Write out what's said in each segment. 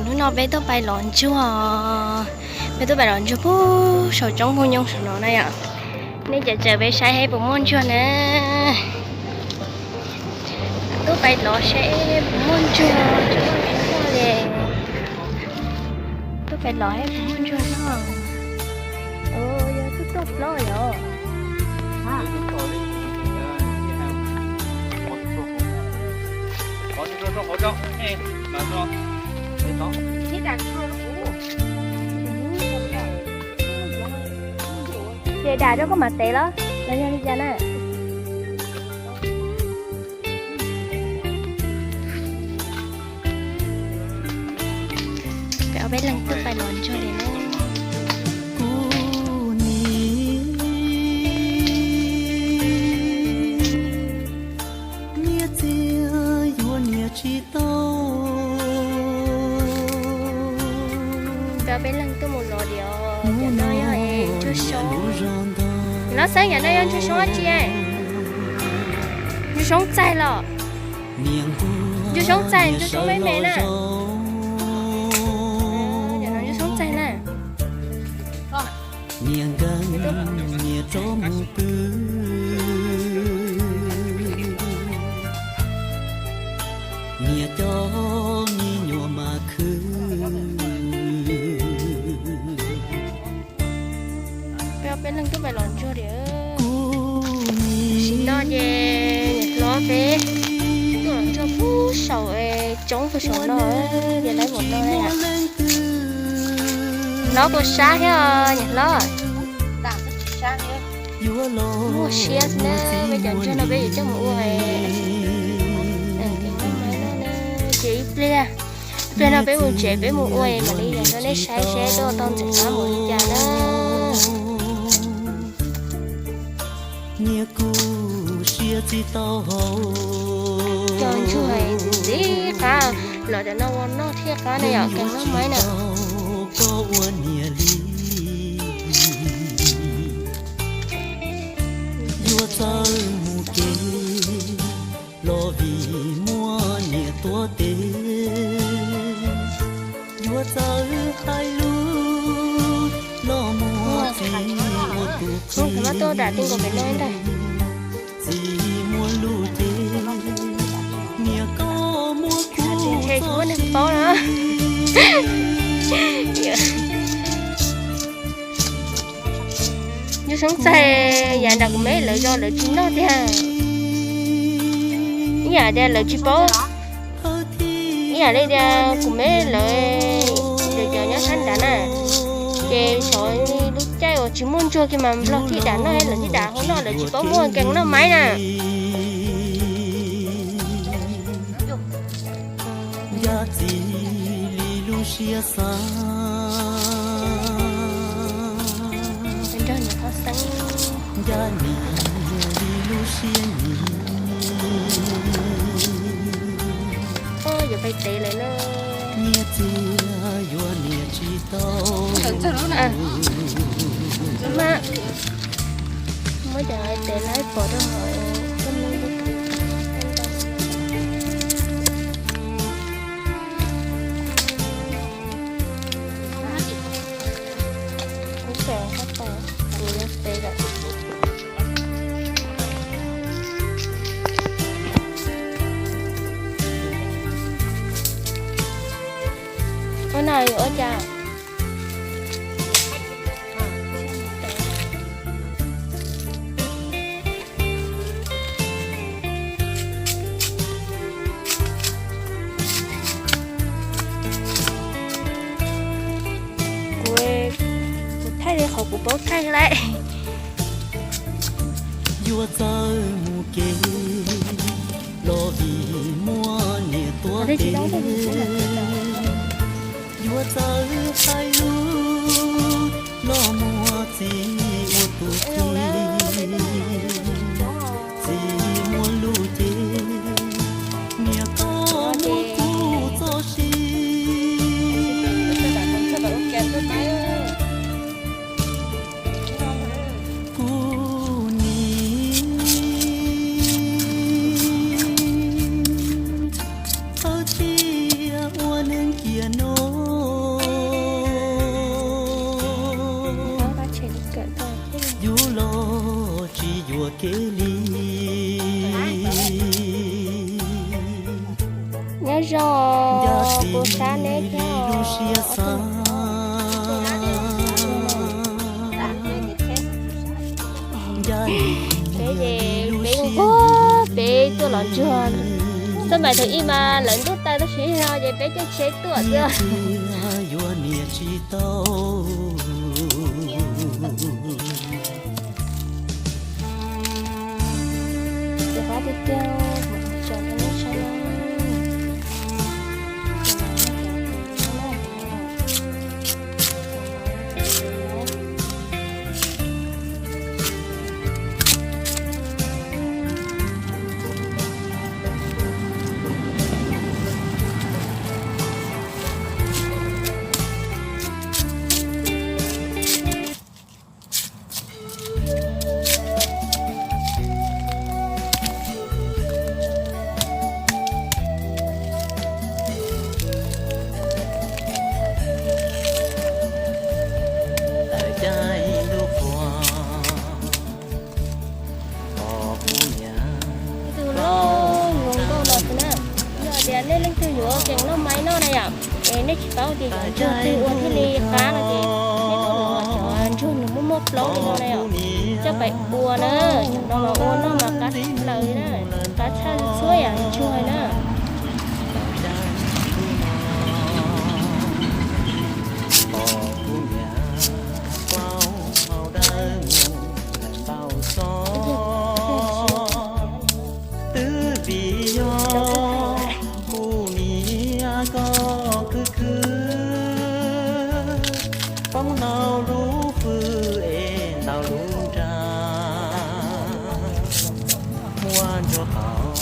Hnub no peb tuaj pais lov ntsuag, peb tuaj pais lov ntsuag puag saum roob Phooj Nyooj saum no na yom. Nej cov tseem peb saib seb puas muaj ntsuag na. Tuaj pais lov seb puas muaj ntsuag, tsis muaj li. Tuaj pais lov seb puas muaj ntsuag no. Yog tuaj tuaj plaub yom. Ces dam rau koj mam tev los los yog li cas na? Peb ob peb leeg tuaj pais lov ntsuag li na. Niam txiv yuav niam tsis tau. Peb ob peb leeg tuaj mus lov li os, cov no yog ntsuag soob. Los xeeb, cov no yog ntsuag soob dab tsi? Ntsuag soob txaig los? Ntsuag soob txaig, ntsuag soob me me na. Cov no ntsuag soob txaig na. Niam nkeeg niam rov mus pw, niam cov me nyuam mas khwv. Peb ob peb leeg tuaj pais lov ntsuag li. Tam sim no ces niam hlob peb tuaj lov ntsuag puag saum, tsoob puag saum no, ces lawv mus no. Hlob puas sab thiab os niam hlob? Muaj siab xwb na, peb cov ntsuag no peb yuav coj mus ua, ces ib pliag, ib pliag no peb mus tsev peb mus ua mam li yog rau nej saib seb tuaj tau ntxim qab mus li cas na. Niam kuj siab tsis tau hauv. Cov ntsuag ntxim qab, los cov no ua noj thiaj qab na yom, kheev noj maib na. Koj ua niam li yuav txawj mus kev los vim muaj niam tuav tes, yuav txawj hais lus los muaj txiv ua tus txiv. Txiv muaj lus ces niam koj muab kuv txoj sia. Ntsuag soob txaig, yav nram kuv me lawv zos lawv tsis noj tiag. Ib yam tias lawv tsis paub, ib yam li tias kuv me lawv, lawv cov nyob sab nrad na, ces xyov lub caij uas tsis muaj ntsuag kiag mas nplog thij dam noj, lawv thij dam hauv noj, lawv tsis paub muaj kheev noj maib na. Ncaj txiv li lub siab xav, ncaj niam li lub siab nyiam. Yuav pais tev lawm na. Niam txiv yuav niam tsis tau. Muab cov tev laib pov rau hauv. Ua no yuav ua cas? Kuv, kuv thaij li qhov kuv paub thaij lawm. Yuav txawj mus kev los vim muaj niam tuav tes, yuav txawj hais lus los muaj txiv ua tus txiv. Txiv muaj lus ces niam koj muab kuv txoj sia. Kuv nim txhawj thiab ua neeg cia no. Kuv sab neb thiab. Peb ces peb nquag peb tuaj los ntsuag. Xab mais thaum ib mas lawv ntuj tawv tab sis no ces peb caij tsheb tuaj xwb. Tus loj zoo nkauj no xwb na. Yog tias nej leej twg yuav kees noj mais noj na yom, es nej tsis paub tias yuav ntsuag twg ua thiaj li qab no ces nej tuaj nrog cov ntsuag nws muaj muaj plaub li no na yom, coj pais ua na. Cov no mas ua noj mas qab plaws li na, qab tshaj txhua yam ntsuag na. Twb vim yog kuv niam koj khwv khwv, poob ntau lub fwj es ntau lub nra, muab ntsuag qaug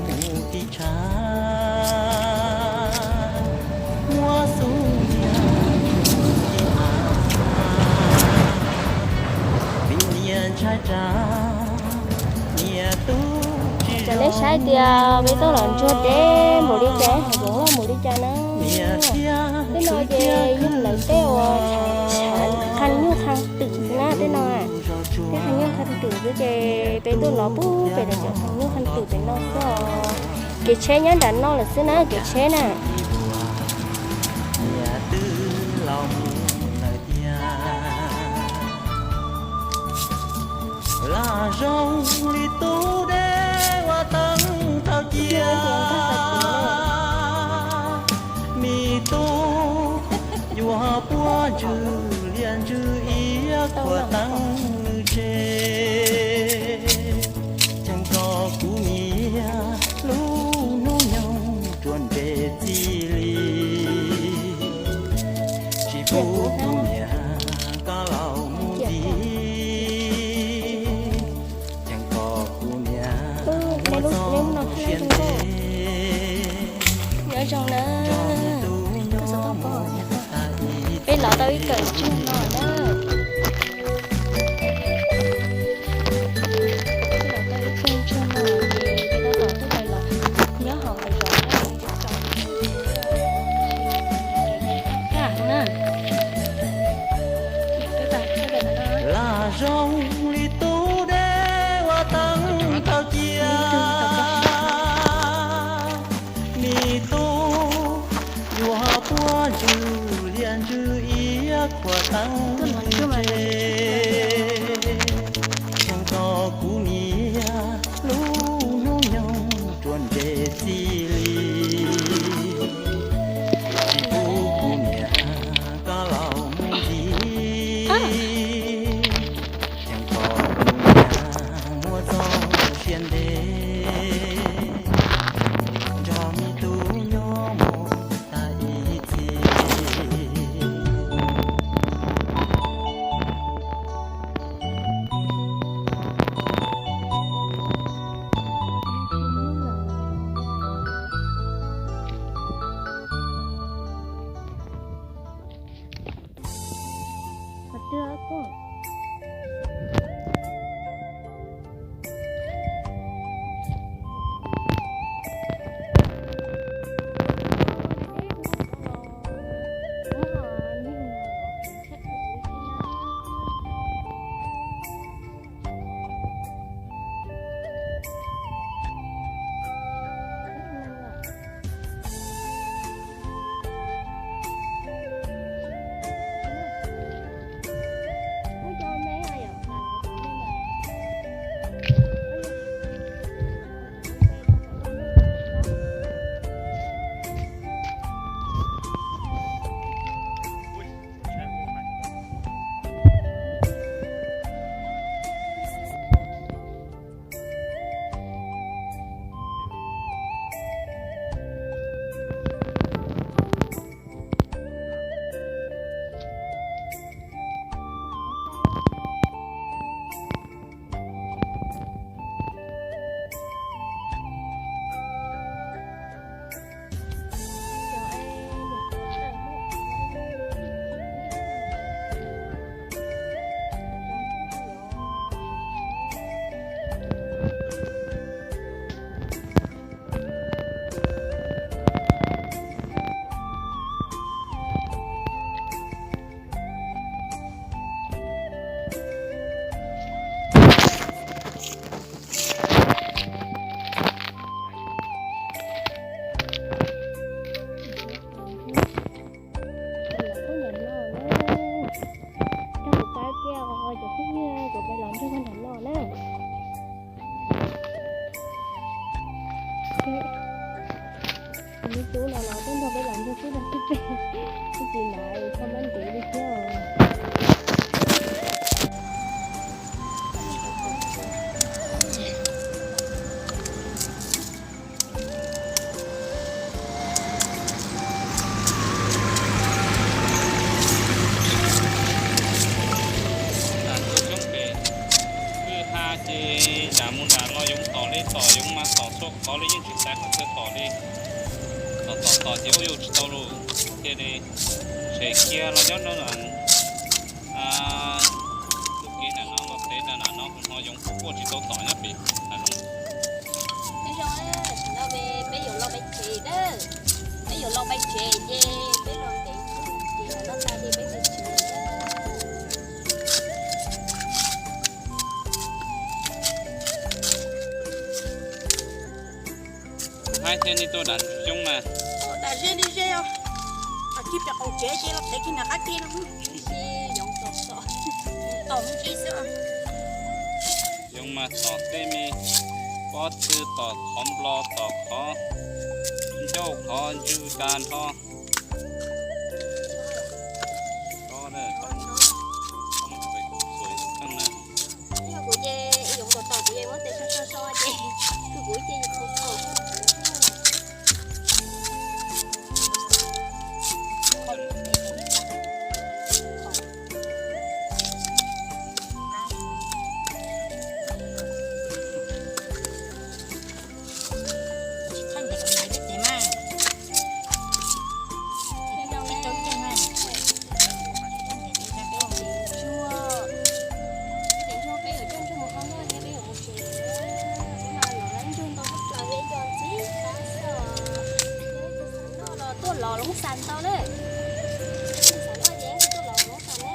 mus tib tshav, muab xub ntiag tib av, vim niam ntshai tsam niam tub tsis zoo. Nej saib tias peb tuaj los ntsuag deb npaum li cas, hav zoov loj npaum li cas na. Tej no ces yog lawv tej uas qhov nyuj qhov twm xwb na tej no. Tej qhov nyuj qhov twm xwb ces peb tuaj los pub pem lawv cov qhov nyuj qhov twm pem no xwb os. Kev tsheb nyob nram no lawm xwb na, kev tsheb na. Niam twb laus mus lawm tiag. Lam zoo li tub deb ua teeb tau cia. Me tub yuav puab ntswg liaj ntswg iab khuam teeb nws tsev. Cheem kom kuv niam lub hnub nyoog ruam nres txij li, tsis pub kuv niam koj laus mus ntxiv. Cheem kom kuv niam muab txoj sia ntev. Nyob zoo na. Peb los tau ib kawm ntsuag no na. Peb los tau ib kawm ntsuag no ces peb tab tom tuaj pais los nyob hauv lawv zos na. Kaj na. Lam zoo li tub deb ua teeb tau cia. Me tub yuav puab ntswg liaj ntswg iab khuam teeb nws tsev. Cheem kom kuv niam lub hnub nyoog ruam nres txij li, tsis pub kuv niam koj laus mus ntxiv. Cheem kom kuv niam muab txoj sia ntev, nrog me tub nyob mus tag ib txhis. Ib tsis hnav txhob muab ntev li thiab. Nram ntug coob pem kwj ha ces nram mus nram los yoov tom li, tom yoov mas tom txhua qhov li, yeej tsis xaiv qhov twg tom li. Tom tom tom ces ua yus tsis tau lus, cia li tshem kiag los nyob no. Tus kev nram no los tev nram no, kuv hnov yoov quaj quaj tsis tau tom nyob pem nram no. Nyob zoo, tam sim no peb yuav los peb tsev na, peb yuav los peb tsev ces peb los ntev ces los tag ces peb peb tsev na. Kuv haib thiab, nej tuaj dam xyoob mas. Dam ze li ze os. Kib pem qaum tsev ces los tev kiag nram qab ke no. Ib si yoov tom tom, tom mus tsev xwb. Yoov mas tom tej me pob tw, tom qhov nplo, tom qhov ncauj, qhov ntswg tas nrho. Yog kuv ces yoov tom tom kuv yeej muab tes so so so ces kuv ces yus qhov qhov. Tuaj los loob xas ntau na. Tuaj los loob xas na.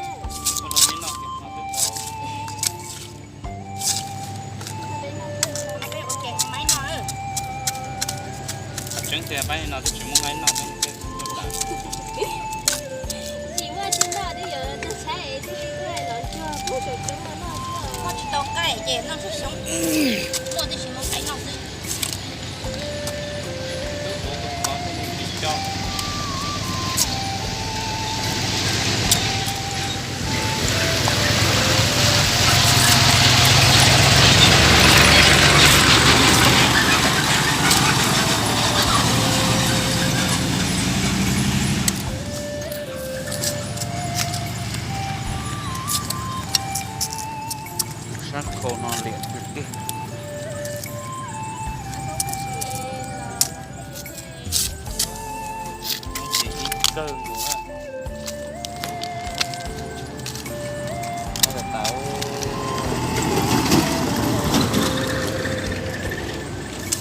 Tseeb tiag pab no twb tsis muaj nqaij noj. Tsis muaj tsis noj twb yuav tag tshaib es thiaj li tuaj los tsuag pub saum coob los noj xwb. Muaj tsis tau nqaij ces noj xyoob xyoob, muaj tib si muaj nqaij noj xwb. Sab khau no liam tiag tiag. Ces ib kawg mus.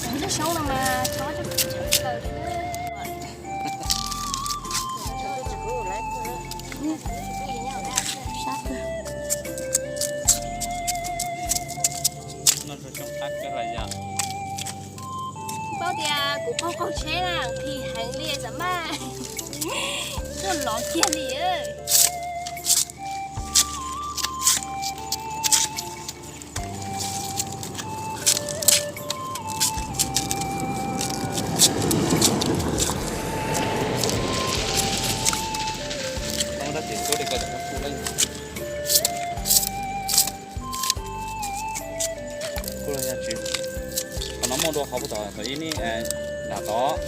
Cov ntsej soob no mas chob coj kaws xwb. Paub tias kuv qaug qaug tsheb na, nqhis heev li xav maj tuaj lov kiag li. Kuj los yog tsis, qhov no muaj dua qhov puag tom ib ni, dam tod.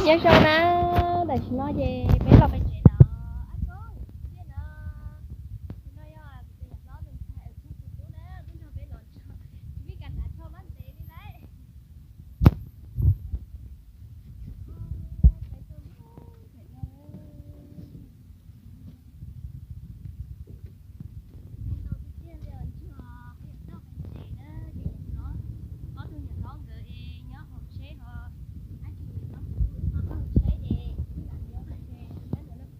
Nyob zoo na, tam sim no ces peb los pem tsev lawm. Ab koob, tiag na, tus no yog kuv tus niam hlob tus ntxhais uas kuv tus tub na, tuaj nrog peb los tso, tsis vij kas hnav tsho mab ntev li lauj. Peb tuaj mus pem no. Ntau tiag tiag li os, ntsuag peb yuav tau pem tsev na, ces niam hlob, ob tug niam hlob nkawd es nyob hauv tsheb ho, ab tsis niam hlob tus tub ho nyob hauv tsheb ces wb lam nyob pem tsev, nyob ntawm no.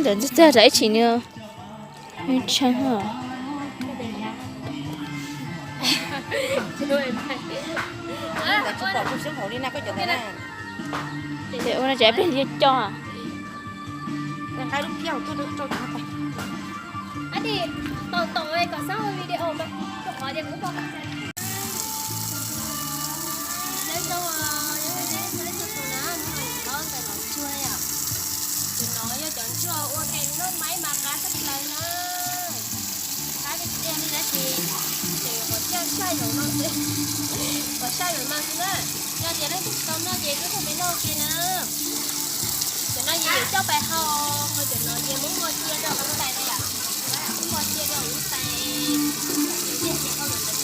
Ntawm ntxuag txag rau ib tshim nws tshee. Ua no ces peb liab coj. Tam no yog cov ntsuag ua ke noj maib mas qab tshaj plaws na. Qab tiag tiag li na ces, ces qhov saj yoov no xwb, qhov saj yoov no xwb na. Yog tias leej twg tsis tau noj ces tuaj nrog peb noj ua ke na. Cov no ces yuav coj pais hau, ho cov no ces muab npog cia rau hauv lub tais na yom. Muab npog cia rau hauv lub tais, ces hau ntawd ces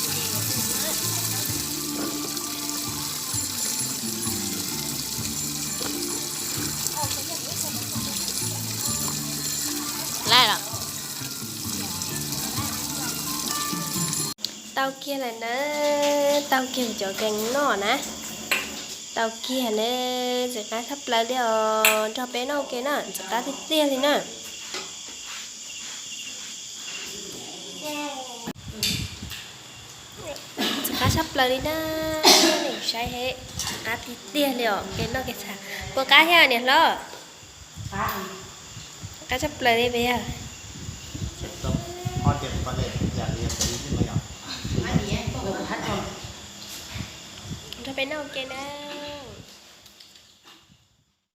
Laj los. Tau kiag lawm na, tau kiag cov kees noj na. Tau kiag na, ntxim qab tshaj plaws li os, nrog peb noj ua ke na, ntxim qab tiag tiag li na. Ntxim qab tshaj plaws li na, nej saib he, ntxim qab tiag tiag li os, kev noj kev txhav. Puas qab thiab niam hlob? Qab tshaj plaws li peb yog. Nrog peb noj ua ke na.